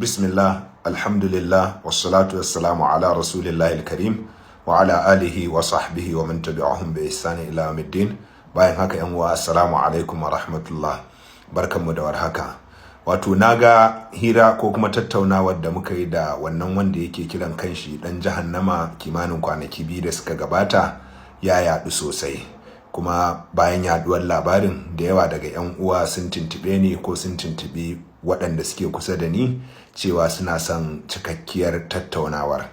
Bismillah, alhamdulillah, wassalatu wassalamu ala rasulillahi karim wa ala alihi wa sahbihi wa man tabi'ahum bi ihsani ila yawmiddin. Bayan haka, yan uwa, assalamu alaikum wa rahmatullah. Barkanmu da warhaka. Wato naga hira ko kuma tattaunawar da muka yi da wannan wanda yake kiran kanshi dan jahannama kimanin kwanaki 2 da suka gabata ya yaɗu sosai. Kuma bayan yaduwar labarin, da yawa daga 'yan uwa sun tuntube ni ko sun tuntubi waɗanda suke kusa da ni cewa suna son cikakkiyar tattaunawar.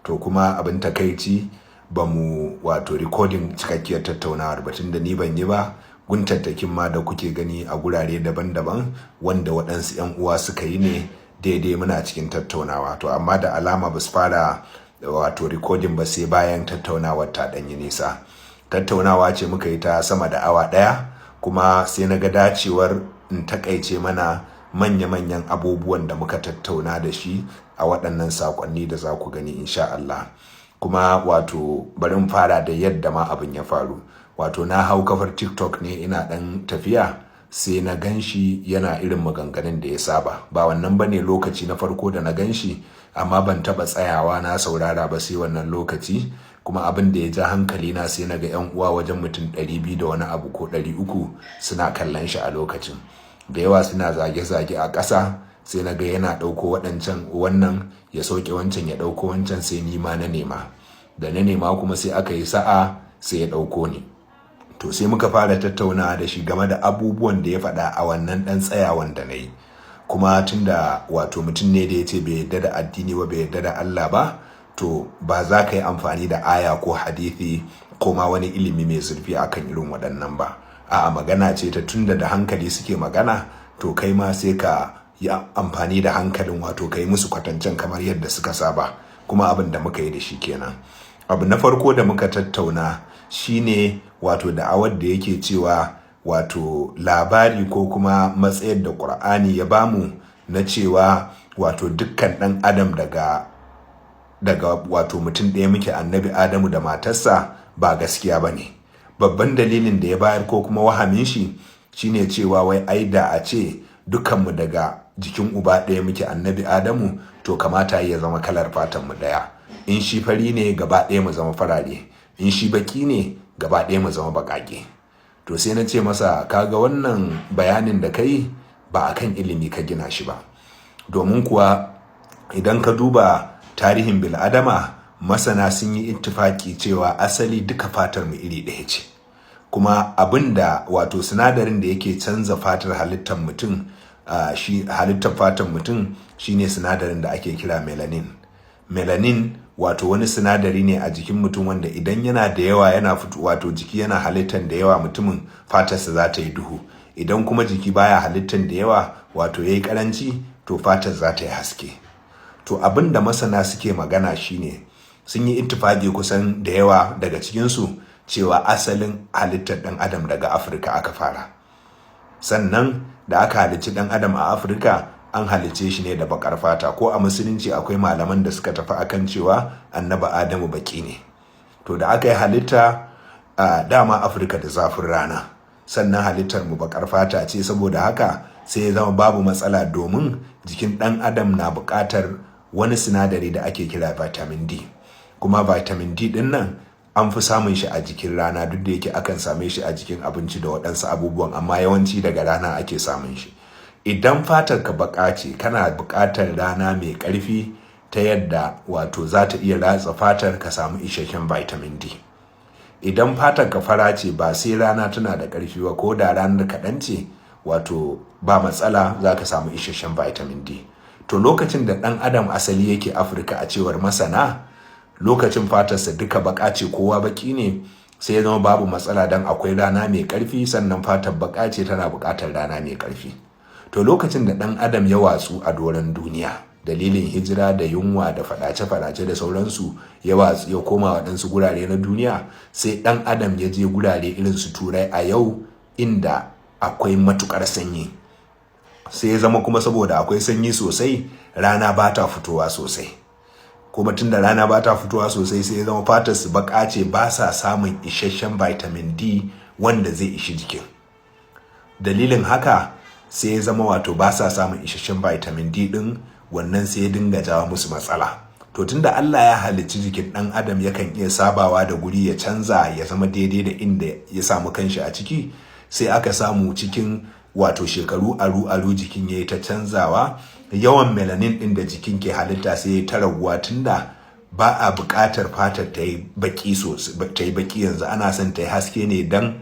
To kuma abin takaici, ba mu wato recording cikakkiyar tattaunawar ba, tunda ni ban yi ba. Guntattakin ma da kuke gani a gurare daban-daban wanda waɗansu 'yan uwa suka yi ne daidai muna cikin tattaunawa. To amma da alama ba su fara wato recording ba sai bayan tattaunawar ta ɗanyi nisa. Tattaunawa ce muka yi ta sama da awa 1, kuma sai na ga dacewar in takaice mana manya-manyan abubuwan da muka tattauna da shi a waɗannan saƙonni da za ku gani insha Allah. Kuma wato bari in fara da yadda ma abin ya faru. Wato na hau kafar TikTok ne ina ɗan tafiya, sai na gan shi yana irin maganganun da ya saba. Ba wannan ba ne lokaci na farko da na gan shi, amma ban taɓa tsayawa na saurara ba sai wannan lokaci. Kuma abin da ya ja hankali na, sai na ga 'yan uwa wajen mutum 200 da wani abu ko 300 suna kallon shi a lokacin. Da yawa suna zage-zage a ƙasa, sai na ga yana ɗauko waɗancan, wannan ya sauke wancan, ya ɗauko wancan, sai ni ma na nema. Da na nema kuma sai aka yi sa'a sai ya ɗauko ni. To sai muka fara tattaunawa da shi game da abubuwan da ya faɗa a wannan ɗan tsayawan da na yi. Kuma tunda wato mutum ne da ya ce bai yarda da addini ba, bai yarda da Allah ba, to ba za ka yi amfani da aya ko hadithi ko ma wani ilimi mai zurfi akan irin waɗannan ba. A'a, magana ce ta tunda da hankali suke magana, to kai ma sai ka yi amfani da hankalin, wato ka yi musu kwatancen kamar yadda suka saba. Kuma abin da muka yi da shi kenan. Abu na farko da muka tattauna shine wato da'awar da yake cewa wato labari ko kuma matsayar da Ƙur'ani ya bamu na cewa wato dukkan ɗan adam daga wato mutum ɗaya muke, Annabi Adamu da matarsa, ba gaskiya ba ne. Babban dalilin da ya bayar ko kuma wahamin shi shine cewa wai ai da a ce dukkanmu daga jikin uba ɗaya muke, Annabi Adamu, to kamata ya zama kalar fatanmu ɗaya. In shi fari ne, gaba ɗaya mu zama farare; in shi baki ne, gaba ɗaya mu zama baƙaƙe. To sai na ce masa, kaga wannan bayanin da kai ba akan ilimi ka gina shi ba, domin kuwa idan ka duba tarihin bil'adama, masana sun yi ittifaki cewa asali duka fatar mu iri ɗaya ce. Kuma abin da wato sinadarin da yake canza fatar halittar mutum, shi halittar fatar mutum, shine sinadarin da ake kira melanin. Melanin wato wani sinadari ne a jikin mutum wanda idan yana da yawa yana fito, wato jiki yana halittar da yawa, mutumin fatarsa za ta yi duhu. Idan kuma jiki baya halittar da yawa, wato yayi karanci, to fatar za ta yi haske. To abin da masana suke magana shine sun yi ittifaki kusan da yawa daga cikinsu cewa asalin halittar ɗan adam daga Afirka aka fara. Sannan da aka halicci ɗan adam a Afirka, an halicce shi ne da bakar fata. Ko a Musulunci akwai malaman da suka tafi akan cewa Annabi Adamu baki ne. To da aka yi halitta a dama Afirka da zafin rana, sannan halittar mu bakar fata ce, saboda haka sai ya zama babu matsala, domin jikin ɗan adam na buƙatar wani sinadari da ake kira vitamin D. Kuma vitamin D ɗin nan an fi samun shi a jikin rana, duk da yake akan same shi a jikin abinci da waɗansu abubuwan, amma yawanci daga rana ake samun shi. Idan fatar ka baƙa ce, kana buƙatar rana mai ƙarfi ta yadda wato za ta iya ratsa fatar ka samu isasshen vitamin D. Idan fatar ka fara ce, ba sai rana tana da ƙarfi ba, ko da ranar kaɗan ce, wato ba matsala, za ka samu isasshen vitamin D. To lokacin da ɗan adam asali yake Afirka, a cewar masana, lokacin fatarsa duka baƙa ce, kowa baƙi ne, sai ya zama babu matsala don akwai rana mai ƙarfi, sannan fatar baƙa ce, tana buƙatar rana mai ƙarfi. To lokacin da ɗan adam ya watsu a doron duniya dalilin hijira da yunwa da faɗace-faɗace da sauransu, ya watsu ya koma waɗansu gurare na duniya, sai ɗan adam ya je gurare irin su Turai a yau, inda akwai matuƙar sanyi. Sai ya zama kuma saboda akwai sanyi sosai, rana ba ta fitowa sosai. Kuma tun da rana ba ta fitowa sosai, sai ya zama fatar su baƙa ce, ba sa samun isasshen vitamin D wanda zai ishi jikin. Dalilin haka sai ya zama wato ba sa samun isasshen vitamin D din wanda zai ishi jikin. Dalilin haka Wannan sai ya dinga jawo musu matsala. To tunda Allah ya halicci jikin ɗan adam yakan iya sabawa da guri, ya canza ya zama daidai da inda ya samu kanshi a ciki, sai aka samu cikin wato shekaru aru aru jikin ya yi ta canzawa. Yawan melanin ɗin da jikin ke halitta sai ya ta raguwa, tunda ba a buƙatar fatar ta yi baƙi sosai, ta yi baƙi. Yanzu ana son ta yi haske ne don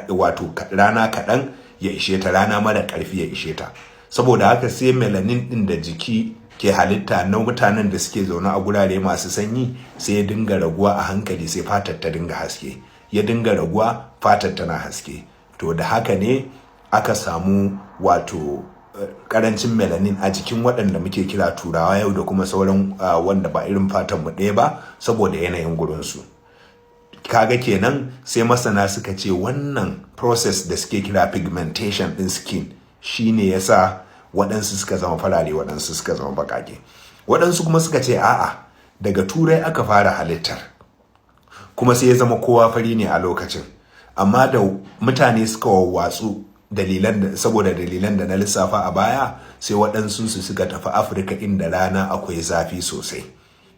wato rana kaɗan ya ishe ta, rana mara ƙarfi ya ishe ta. Saboda haka sai melanin ɗin da jiki ke halitta na mutanen da suke zaune a gurare masu sanyi sai ya dinga raguwa a hankali, sai fatar ta dinga haske, ya dinga raguwa, fatar tana haske. To da haka ne aka samu wato karancin melanin a jikin waɗanda muke kira Turawa yau da kuma sauran wanda ba irin fatan mu ɗaya ba, saboda yanayin gurinsu. Kaga kenan sai masana suka ce wannan process da suke kira pigmentation ɗin skin shine yasa waɗansu suka zama farare, waɗansu suka zama baƙaƙe. Waɗansu kuma suka ce a'a, daga Turai aka fara halittar, kuma sai ya zama kowa fari ne a lokacin. Amma da mutane suka wawwatsu saboda dalilan da na lissafa a baya, sai waɗansu su suka tafi Afirka inda rana akwai zafi sosai,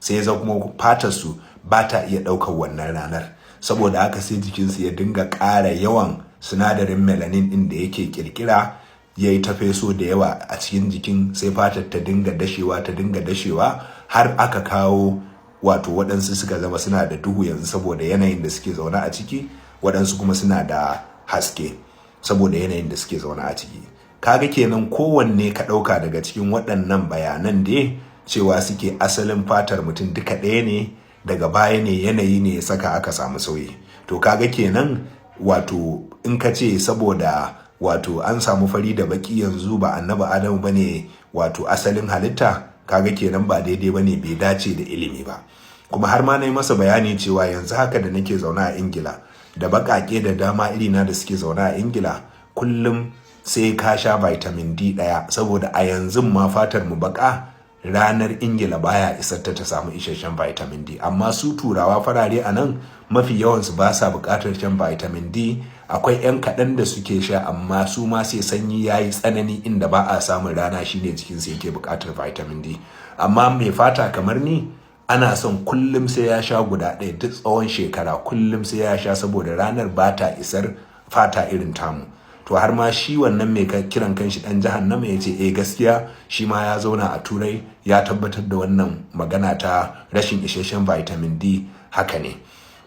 sai ya zama kuma fatar su ba ta iya ɗaukar wannan ranar. Saboda haka sai jikinsu ya dinga ƙara yawan sinadarin melanin ɗin da yake ƙirƙira, ya yi ta feso da yawa a cikin jikin, sai fatar ta dinga dashewa, ta dinga dashewa, har aka kawo wato waɗansu suka zama suna da duhu yanzu saboda yanayin da suke zaune a ciki, waɗansu kuma suna da haske saboda yanayin da suke zaune a ciki. Kaga kenan kowanne ka ɗauka daga cikin waɗannan bayanan dai, cewa suke asalin fatar mutum duka ɗaya ne, daga baya ne yanayi ne ya saka aka samu sauyi. To kaga kenan wato in ka ce saboda wato an samu fari da baki yanzu ba Annabi Adamu bane wato asalin halitta, kaga kenan ba daidai bane, bai dace da ilimi ba. Kuma har ma na yi masa bayani cewa yanzu haka da nake zaune a Ingila, da baƙaƙe da dama irina da suke zaune a Ingila, kullum sai ka sha vitamin D ɗaya, saboda a yanzu ma fatar mu baka, ranar Ingila baya isar ta ta samu isasshen vitamin D. Amma su Turawa farare a nan mafi yawansu ba sa buƙatar shan vitamin D. Akwai 'yan kaɗan da suke sha, amma su ma sai sanyi ya yi tsanani inda ba a samun rana shine jikinsu yake buƙatar vitamin D. Amma mai fata kamar ni, ana son kullum sai ya sha guda ɗaya duk tsawon shekara, kullum sai ya sha, saboda ranar ba ta isar fata irin tamu. To har ma shi wannan mai kiran kanshi dan jahannama ya ce eh, gaskiya shi ma ya zauna a Turai, ya tabbatar da wannan magana ta rashin isasshen vitamin D haka ne.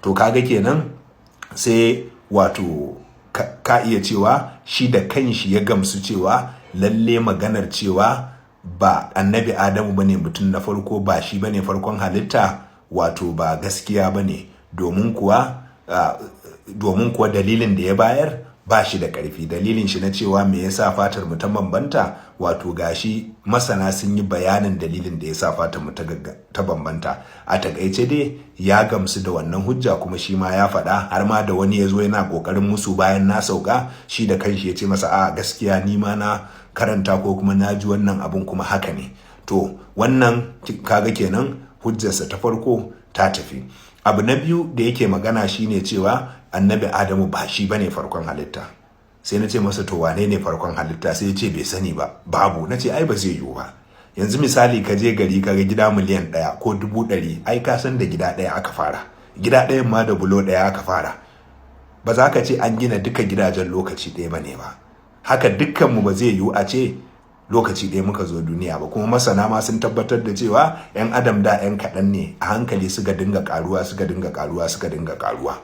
To kaga kenan sai wato ka iya cewa shi da kanshi ya gamsu cewa lalle maganar cewa ba Annabi Adamu bane mutum na farko, ba shi bane farkon halitta, wato ba gaskiya bane, domin kuwa dalilin da ya bayar ba shi da ƙarfi. Dalilin shi na cewa me yasa fatar mu ta bambanta, wato gashi masana sun yi bayanin dalilin da yasa fatar mu ta bambanta. A takaice dai ya gamsu da wannan hujja, kuma shi ma ya faɗa. Har ma da wani ya zo yana ƙoƙarin musu bayan na sauka, shi da kanshi ya ce masa a gaskiya ni ma na karanta ko kuma na ji wannan abun, kuma haka ne. To wannan kaga kenan hujjarsa ta farko ta tafi. Abu na biyu da yake magana shine cewa Annabi Adamu ba shi bane farkon halitta. Sai na ce masa, to wane ne farkon halitta? Sai ya ce bai sani ba, babu. Na ce ai ba zai yiwu ba. Yanzu misali ka je gari ka ga gida 1,000,000 ko 100,000, ai ka san da gida ɗaya aka fara, gida ɗayan ma da bulo ɗaya aka fara. Ba za ka ce an gina duka gidajen lokaci ɗaya ba ne ba. Haka dukkanmu ba zai yiwu a ce lokaci ɗaya muka zo duniya ba. Kuma masana ma sun tabbatar da cewa 'yan adam da 'yan kaɗan ne, a hankali suka dinga karuwa, suka dinga karuwa, suka dinga karuwa.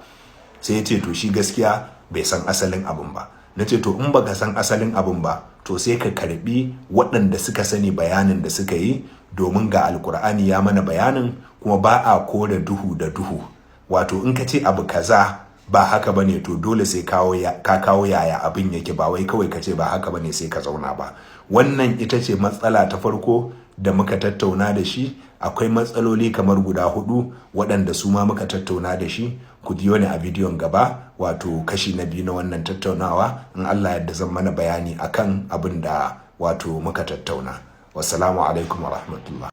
Sai ya ce to shi gaskiya bai san asalin abin ba. Na ce to in baka san asalin abin ba, to sai ka karbi waɗanda suka sani bayanin da suka yi, domin ga Alkur'ani ya mana bayanin, kuma ba a kore duhu da duhu. Wato in ka ce abu kaza ba haka bane, to dole sai ka kawo yaya abin yake, ba wai kawai ka ce ba haka bane sai ka zauna ba. Wannan ita ce matsala ta farko da muka tattauna da shi. Akwai matsaloli kamar guda hudu waɗanda su ma muka tattauna da shi. Ku biyo ni a bidiyon gaba, wato kashi na biyu na wannan tattaunawa. In Allah yadda zan mana bayani akan abin da wato muka tattauna. Wassalamu alaikum wa rahmatullah.